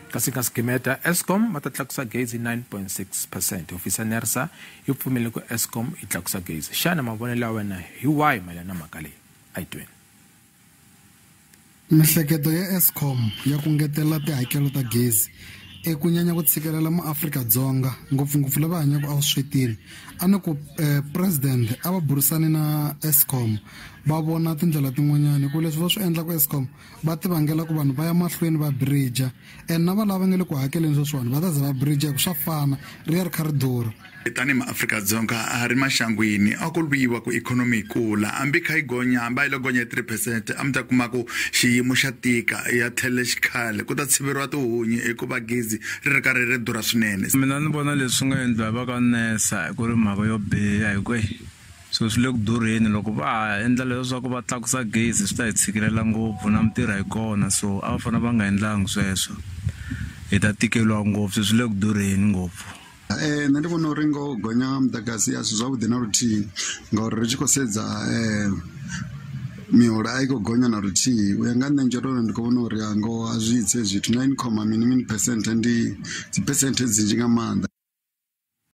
Kasi nga sigimeta, Eskom va ta tlakusa gezi 9.6%. Hofisi ya NERSA yi pfumerile ku Eskom yi tlakusa gezi. Xana mavonelo ya wena hi wahi mayelana na mhaka leyi? A yi tweni. Mihleketo ya Eskom ya ku ngetela tihakelo ta gezi i ku nyanya ku tshikelela maAfrika-Dzonga ngopfungopfu lava hanyaka evuswetini. A ni ku president a va burisani na Eskom va vona tindlela tin'wanyani hi ku leswi va swi endlaka Eskom va ti vangela ku vanhu va ya mahlweni va bridge and na valava nga le ku hakeleni sweswiwani va ta za va bridge hi ku swa fana ri ya ri kha ri durha. Tanihi maAfrika-Dzonga a ri maxangwini a ku lwiwa ku ikhonomi yi kula hambi kha yi gonya hambi a yi lo gonya hi 3 percent a mi ta kuma ku xiyimo xa tika ya tlhelela xikhale ku ta tshiveriwa tihunyi hikuva gezi ri ri karhi ri durha swinene. Mina ni vona leswi nga endliwa hi va ka NERSA ku ri mhaka yo biha hi ku swilo swi le ku durheni. Loko va ha endla leswaku va tlakusa gezi, swi ta hi tshikilela ngopfu na mintirho a yi kona, so a va fanele va nga endlangi sweswo, hi ta tikeliwa ngopfu, swilo swi le ku durheni ngopfu. Nṋe ndi vhona uri ngo gonya muḓagasi a si zwavhuḓi na luthihi ngauri ri tshi khou sedza miholo a i khou gonya na luthihi. U ya nga nṋe nzhotolo ndi khou vhona uri a ngoho a zwi tse zwithu 9 comma mini mini percent ndi dzi percent dzinzhi nga maanḓa.